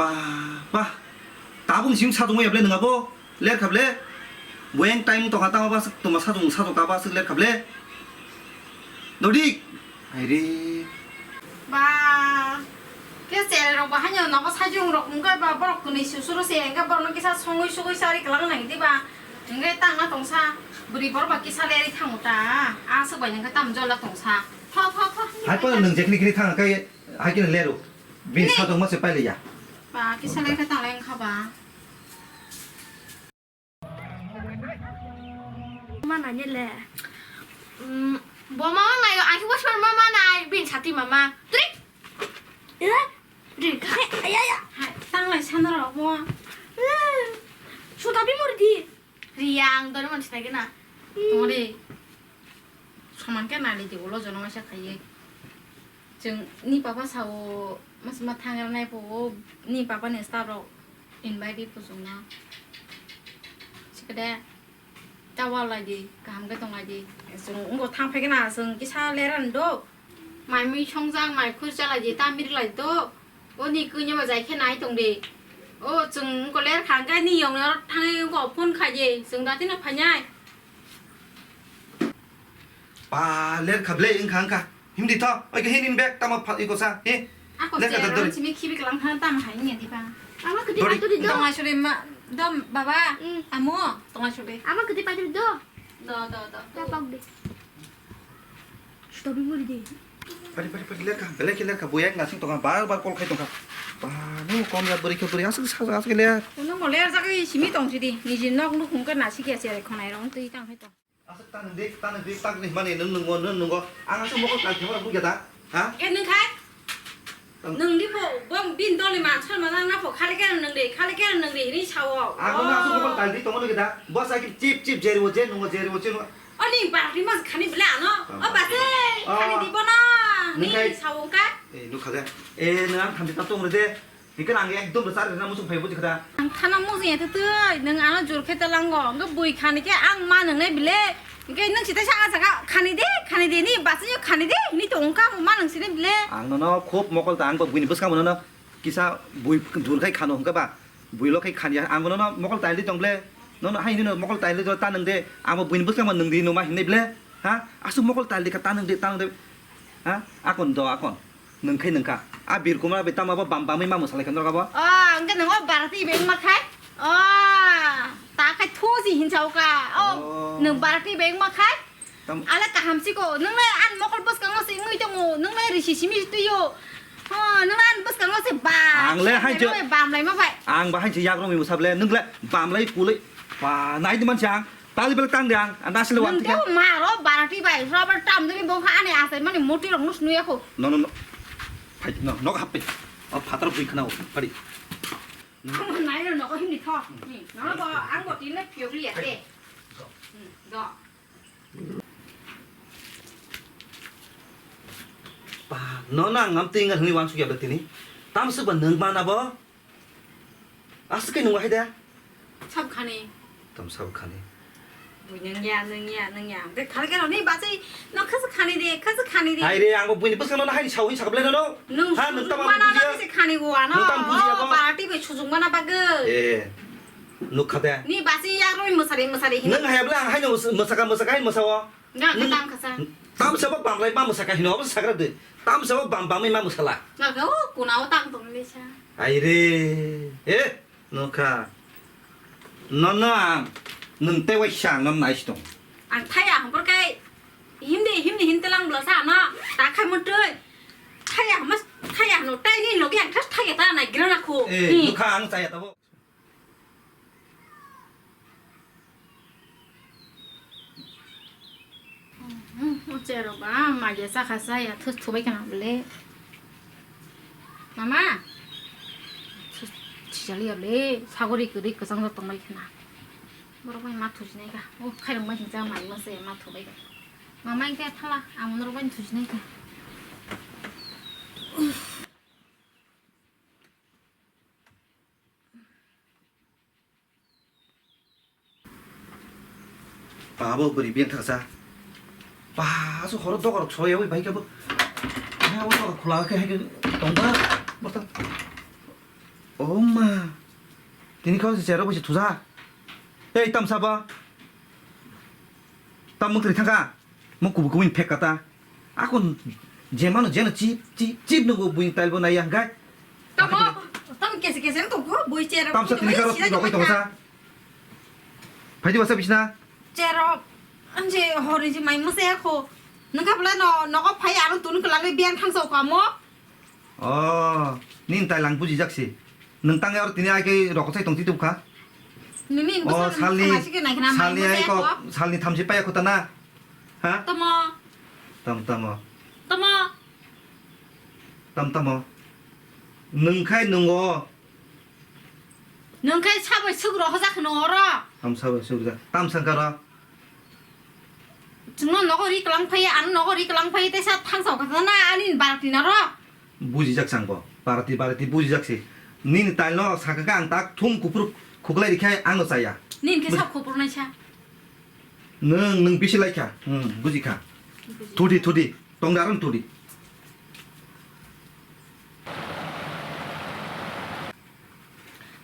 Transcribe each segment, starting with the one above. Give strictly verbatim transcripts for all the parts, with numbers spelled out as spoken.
Bah, bah. Tabuk simi sajwk maya ble nwng abo? Ler kha ble. Bueng time tongkha tamo baswk tongma sajwk sajwk ka baswk ler kha ble. Dodik. Hai re. Ba. Khe chele rok ba haino nogo sajwk rok wngkha ba borok kwnwi susuro se wngkha borok no kisa songwi sugwi sari kwlwng nai di ba. Wngkhe tang na tongsa. Bwrwi borok ba kisa lerwi thango ta. Aswk bai wngkhe tamo jola tongsa. Tho, tho, tho. Hai pono nwng jekhni khni thang khe hai khe lero. Bini sajwk ma se pailiya. Ba, kisa lai khe tang lai wngkha ba. Ma nai le. Mm, bo ma nai, ang khe ma ma nai, bini sati mama. Tri. Eh? Tri, kha, aya, aya. Hai, tang lai sana rok bo. Eh, suta bi mori di. Riya ang dori mansi nai gana. Tongri. Soman khe nai di ulo jono waisa khaiye. Chwng ni papa sao mas ma thangra nai po ni papa ni staff rok invite di puchung na. Sikade ta wal lai di kaham khe tong lai di. Chwng ungo thang phai gana chwng kisa leran do. Mai mui songjak, mai khur chalai di, ta mirik lai do. O ni kwi ni ma jai khe nai tong di. O chwng wngkha ler kha, hwnkhe ni yong aro thangwi wngkha phone khai di. Chwng dati no phainai. Ba, ler kha ble wngkha wngkha. Himdi tho, oi khe hini bag tamo pha-, iko sa, he? Ako ler kha cher dori. Simi khibi klang kha tam hai ni di ba. Ama kiti dori, patu di do. Tong asuri ma, dom baba, mm, amo, tong asuri. Ama kiti patu di do. Do, do, do. Ta pak di. Stop muri di. Pari, pari, pari, lerka. Belai khe lerka. Bo yak nasing tongkha. Bar bar call khai tongkha. Ba, no kom ya bwrwi khe bwrwi. Aswk sa, aswk ler. Ono mo ler jagwi simi tong sidi. Niji nok nuk hum khe nasik ya se khonai rong twi tang hai tong. Aswk tang dik, tang dik, tang dik mani nung nungo, nung nungo. Ang aswk mokol kal khema rok bugya da. Ha? Khe nung khai? Nwng di bo, bo bini dol ni mansa manang na pho, khali khe nwng di, khali khe nwng di, hinwi sao. Ang bono aswk mokol kal di tongo lagi da. Bo sai chip chip jeri o je nungo, jeri o je nungo. O ni barti mas khani bele ano. O base khani di bono. Ni sao ka? Eh, nukha de. Eh, nwng ang thamchi ta tong re de. Hikhe ang ekdom rwchar rwna muchung phai buji khada. Ang thana muchung ya twi, nwng ano jor khe talango. Hwnkhe bui khani khe ang ma nwngnai bile. Hwnkhe nwng sita sa jaga khani de, khani de ni bachai khani de ni tong ka ma nung sini bile. Ang nono khub mokol ta ang bo buini bwskango nono kisa bui jor khai khano hwnkhe ba bui lo khai khani ang nono mokol taili tong bile. Nono hai hino mokol taili ta nung de ang bo buini bwskango nung di no ma hinai bile. Ha? Aswk mokol taili kha ta nung de, ta nung de. Ha? Akon do akon. Nwng khai nwng kha. A Bir Kumar bai tamo bo bam bamwi ma mwsalai kha norok abo? O, hwnkhe nwng o barati bai wngma khai? O, ta khai thusi hinsa o ka. O, nwng barati bai wngma khai? Tam- Ale kaham siko. Nwng le an mokol bwskango se wngwi tongo. Nwng le risi simi twi o. O, nwng le an bwskango se ba. Ang le hai je- Bam lai ma bai. Ang ba hai je yak rong mi mwsa ble. Nwng le bam lai kulai. Ba, nai di man chang. Tali belai tang de ang, ang asle wan tike. Nwng tei maro barati bai, rubber tam dili bo kha ani asai mani moti rok nus nuya kho. No, no, no. Phai, no, no hap pai. O phatar bui khna o, pari. Nai no no himni tho. Ni, no no bo ang bo tin le phiyo bli ya te. Hmm, do. Pa, no na ngam tinga hni wan sugya betini. Tam su ba nang mana bo. Aswk khe nung hai da? Sab khani. Tam sab khani. Bui nung ya, nung ya, nung ya. Hwnkhe khali kheno ni bachai no khasa khani de, khasa khani de. Hai re, ang bo buini bwskango no hai ni sawi sakap le no. Nung ha, nung tamo mana bujiya. Bagwi se khani go ano. Nung tamo bujiya bo. Party bai sujung mana bagwi. Eh. Nuk khate. Ni bachai ya roi mwsari mwsari hin. Nung hai bla hai no mwsaka mwsaka hai mwsawo. Nga ka tam khasa. Tam sabo bam lai ma mwsaka hino, abo sakra de. Tam sabo bam bam ma mwsala. Nga ka o kuna o tam tong le sa. Ai re. Eh, no kha. No no ang nung te wai sang no nai stung. Ang thaya hambor kai. Himdi himdi hin telang bla sa no. Ta khai mo tui. Thaya mas thaya no tai ni logi ang thas thaya ta nai gira na khu. Eh, no kha ang chaya tabo. Hmm, o cherok ba maya chakha chaya thus thubai khana bole. Mama, thus chijali ya bole, sagori kwrwi kwchang jok tongbai khana. Borok bai ma thusinai kha. O khairok bai hincha mai ma se ma thubai kha. Mama ingkhe thala, ang norok bai thusinai kha. Ba, bo bwrwi beng thaksa. Ba, aswk horo dogar soya bai bai khe bo. Abo dogar khula khe hai khe tongba. Borta. Oh ma. Tini kau se chero bo se thuja. Ei, tamsa ba. Tam mukri thangka. Mo kubu kubu phek kata. Akon jemano jeno chip chip chip no buin tail bo nai ya gai. Tamo, tamo kese kese no tongko, bui chero. Tamsa tini karo no kai tongo sa. Phaidi wasa bisna. Chero, anje hori ji mai muse ko. Nangka bla no, nogo phai aro tun kala le biang thang so kamo. Oh, nini tai lang bujijak si. Nwng tang aro tini ai ke rokosai tong titubkha. Nini ini Oh, bwswk salni, sama sike nai khna, salni mai ai muse ko, ko. Salni thamsi paya kota na. Ha? Tamo. Tam tamo. Tamo. Tam tamo. Nwng khai nwng o. Nwng khai sabai sugro hoja khno oro. Tam sabai sugro. Tam sangkaro. Chwngno nogo ri kwlang phai, ano nogo ri kwlang phai, tei sa thangsa kha na ani barati na ro. Bujijak chang bo. Barati, barati bujijak si. Nini tail no sakha ang tak thum kuphur khuklai ri khai ang no chaya. Nini khe Buji- sa khupur nai sa. Nwng, nwng bisi lai kha. Hmm, buji kha. Thudi, thudi. Tong da ron thudi.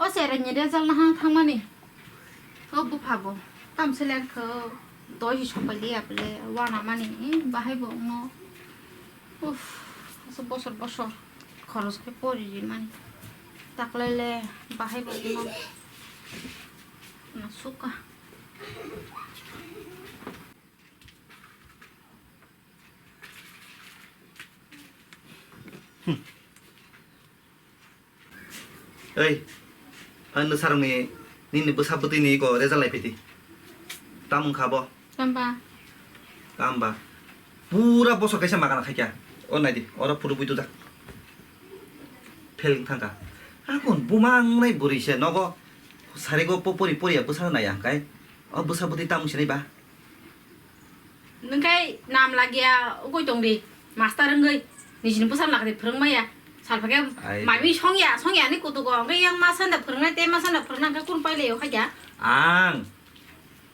O cheraini result nahang thangmani. O bupha bo tamse ler kho, doi hi sopai liya bole, wana mani, eh, bahai bo wngno. Uff, aswk bosor bosor khoros khe pori rimani. Taklai le bahai bo wngno. Na suka. Ei, ang nwsarokni nini bwsa bwtwini iko result naiphidi. Tam wngkha bo? Tamba. Tamba. Pura bosor kaisa magana khaikha. O naidi, oro phuru bui tujak. Fail wng thangkha. Akon buma wngnai bwrwi se nogo sarigo po pori poriya bwsano naiya hwnkhe. O bwsa bwtwi tam wngsinai ba? Nwng khai nam lagiya ugui tong di, master wngwi, nijini bwsano lagadi phwrwng maya. Salpha khe Ai. Mami songya, songya ni kutugo, hwnkhe yang ma sanda phwrwngnai, tei ma sanda phwrwngna hwnkhe kun pailai o khaikha. Ang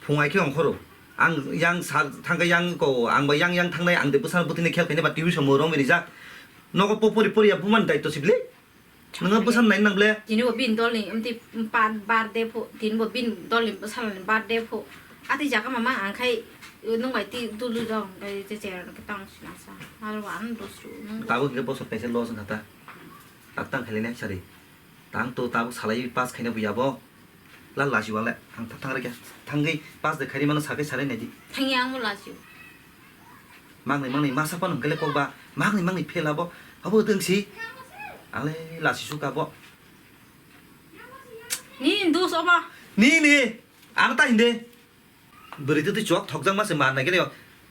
phung ai khe ongkhoro. Ang yang sal thangkhe yang ko, ang ba yang yang thangnai, ang de bwsano bwtwini khel khainai ba T V somo romwi rijak. Nogo po pori poriya bumani daityo sibli. Nwngo bwsa nai nang ble? Tini bo bini dolni, amtwi pa-, birthday pho, tini bo bini dolni bwsalani birthday pho. Atwi jaga mama ang khai, nwng bai twi dulu rong, bai je je rong tang sinasa. Aro wan dos ru, nwng. Tabuk hwnkhe bosor kaisa loss wngkha ta. Tak tang khailai nai sari. Tang to tabuk salai pass khaina buya bo. La lasi wale, ang thang thang rikya. Thangwi pass de khairi mano sakai sarai naidi. Thangya ang bo lasi. Mangni mangni masa pano hwnkhe le kokba, mangni mangni phela bo, abo wngsi. Ale lasi suka bo. Ni dos oba. Ni ni, ano ta hinde. Bwrwi twi twi chok thokjak ma se mar nai khe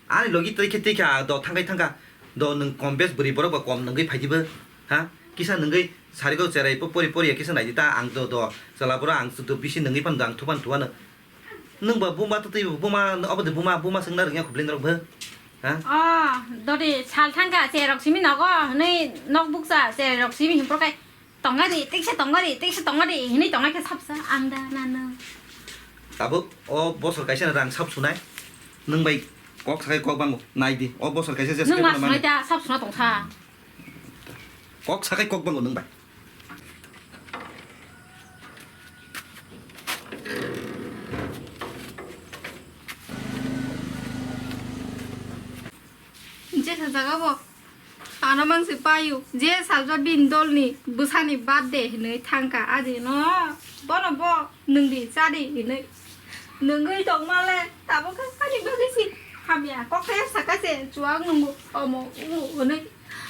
ani logi twi khe twi kha do thangkai thangka. Do nwng kom bes bwrwi borok ba kom nwngwi phai dibo. Ha? Kisa nwngwi sarigo cherai po pori pori ya kisa nai di ta ang do do. Chala boro ang do bisi nwngwi pan do ang thupan thuano. Nwng ba buma twtwi buma, obo de buma, buma swngna rwngya khublai norok bo. Ha? Oh, dori sal thangkha, cherok simi nogo, hwnwi nok bukcha, cherok simi himpro kai. Tonga di, tikse tonga di, tikse tonga di, hwnwi tonga khe sapsa, ang da nano. Tabuk o bosor kaisa rang sap sunai. Nwng bai kok sakai kok bango, nai di. O bosor kaisa je Nwng sakai mas mano mano. Sunai ta, sap suna tongsa. Kok sakai kok bango nwng bai. Jesa jaga bo ano mangsi payu je salsa bini dolni bwsani birthday hinwi thangka ajino bono bo nwngdi chadi hinwi nwngwi tongmale tabuk khe ani bagwi si hamya kok khe sakase chuwak nwngo omo wngo hinwi.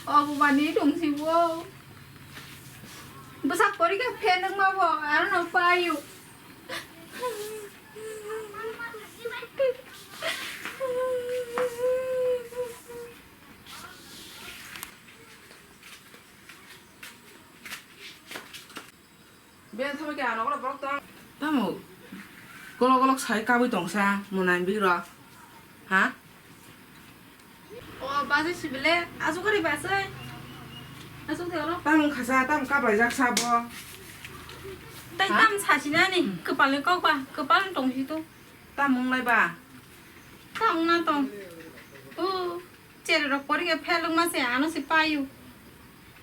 Obo mani tongsi bo. Bwsak pori khe phen wngma bo, aro no payu. Beng thangma khe ang nogo borok tong. Tamo golok golok sai kabui tongsa mwnai bwrwi rok. Ha? O bajai sibile asuk kari bajai. Asuk de oro. Tamo khasa, tamo kabai jak sabo. Tai Ha? Tam sasina ni kwpal ni kok ba, kwpal tong si to. Tamo nai ba? Tamo na tong. O. Chererok porikhe phelwngma se ano se paio.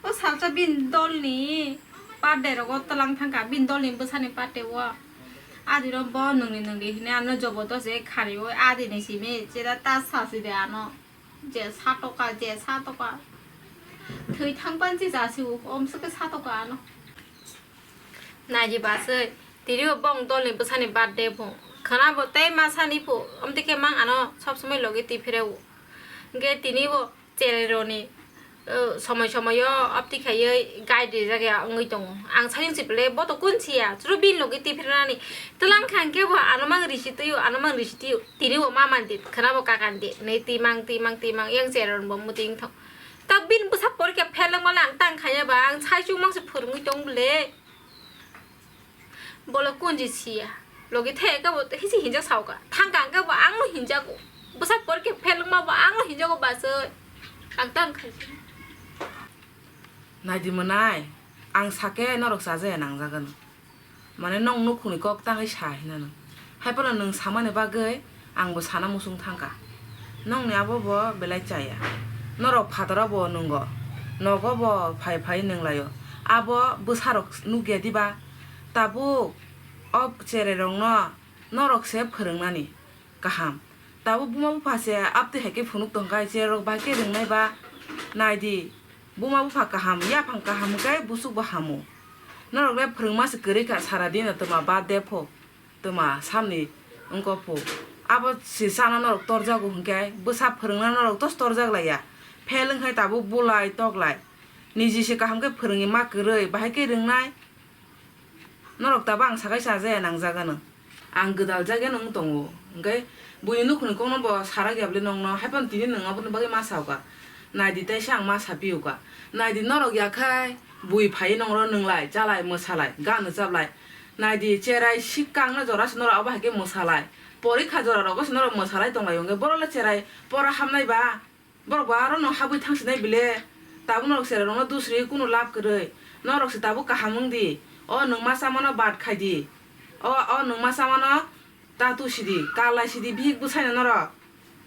O salsa bini dolni. Birthday rogo twlang thangkha, bini dolni bwsani birthday o. Adino bo nungni nungni hinwi ano jobodosti khariwi adini simi cheda ta sasi de ano. Je satoka, je satoka. Thwi thangpan si jasi o, omswkhe satoka ano. Naidi baswi, tini bo bong dolni bwsani birthday bo. Khana bo tei ma sani pho, omtike mang ano sob somoi logi twi phireo. Hwnkhe tini bo cherai roni, eh, somoi somoi o apti khaiwi guide rijak ya wngwi tongo. Ang sani si bele bo to kun siya, chwrw bini logi twi phirnani. Twlang kha hwnkhe bo ano mang risi twi o, ano mang risi twi o. Tini bo ma man di, khana bo kakan di. Nei twi mang, twi mang, twi mang, yang cherai roni bo muting thok. Ta bini bwsa porikha pheleng mala ang tang khaya ba, ang sai chuk mang se phwrwngwi tong bele. Bolo kunji siya. Logi the ka bo hisi hinjak sauka. Thang kang ka bo ang no hinjago. Bwsa porikha pheleng ma bo ang no hinjago basoi. Ang tang khai. Naidi mwnai, ang sake norok chajaya nangjagano. Mane nong nukhungni kok tangwi sa hinano. Haiphano nwng samani bagwi ang bo sana muchung thangkha. Nongni abo bo belai chaya. Norok phataro bo nwngo. Nogo bo phai phai nwnglaio. Abo bwsarok nukya diba? Tabuk o cherai rokno norok se phwrwngnani. Kaham. Tabuk buma bupha se aptwi hai khe phunuk tongkha, cherok bai khe rwngnai ba. Naidi, buma bupha kaham, yaphang kaham hwnkhe buchuk bo hamo. Norok le phwrwngma se kwrwi kha, sara dino twma birthday pho, twma samni wngkok pho. Abo se chana norok torjago hwnkhe, bwsa phwrwngna norok tos torjak laiya. Fail wngkhai tabuk bulai toklai. Niji se kaham khe phwrwngwi ma kwrwi, bahai khe rwngnai. Norok tabuk ang sakai chajaya nangjagano. Ang gwdal jageno wng tongo. Hwnkhe buini nukhungni kokno bo sarak ya bwle nokno, haiphano tini nwng aboni bagwi ma sa kha. Naidi, teisa ang ma sa phiyokha. Naidi, norok ya khai bui phaiwi nokno nwnglai, chalai, mwsalai, gana chaplai. Naidi, cherai sikangno jora se norok abo hai khe mwsalai. Porikha jora rogo se norok mwsalai tonglai, hwnkhe borok le cherai pora hamnai ba? Borok bo aro no habwi thangsinai bile. Tabuk norok cherai rokno dusri kunu lab kwrwi. Norok se tabuk kaham wng di. O nwng ma chamano bad khai di. O, o nwng ma chamano tatu sidi, kalai sidi, bihik bwsai no norok.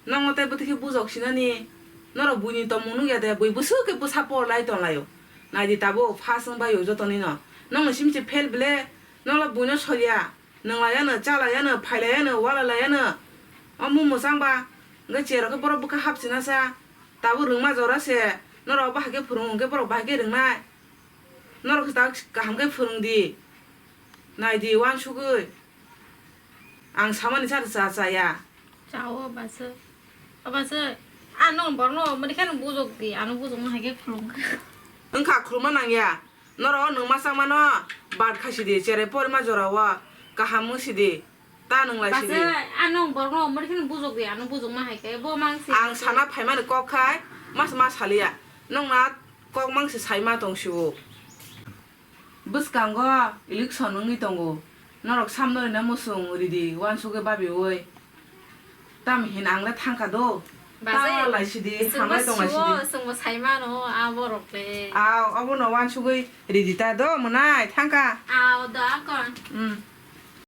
Nokno tei bwtwi khe bujok sinani. Norok buini tongmung nukya de, bui bwswk khe bwsa por lai tonglaio. Naidi tabuk first wng bai o jotoni no. Nokni simi se fail bile. Nokla buino solya. Nwnglaiano, chalaiyano, phailaiyano, walailaiyano. O mung mwchangba, hwnkhe cherok khe borok bwkha hapsinasa. Tabuk rwngma jora se, norok bahai khe phwrwngo hwnkhe borok bahai khe rwngnai. Norok khe tabuk kaham khe phwrwng di. Nai di, uansugwi. Ang samani cha cha chaya. Chao, bwswk. O bwswk, ano borokno omo khe bujok di, ano bujokma hai khe khulum kha. Wngkha khulumna nangya. Norok o nwngma changmano bad khaisidi, cherai porima jorao kaham wngsidi, ta nwnglai sidi. Bwswk, ano borokno omo khe bujok di, ano bujokma hai khe bo mang si. Ang sana phaimani kok khai mas ma saliya. Nokna kok mang se saima tong sio. Bwskango election wngwi tongo. Norok samno rina muchung ridi, uansugwi babiwi. Tamo hin ang le thangkha do. Bazai, tamo lai sidi, chwngbo hambai tong lai siwo, sidi. Chwngbo sai mano, a borok le. Aw, obono uansugwi ridi ta do, mwnai, thangkha. Aw, do, akon. Hmm.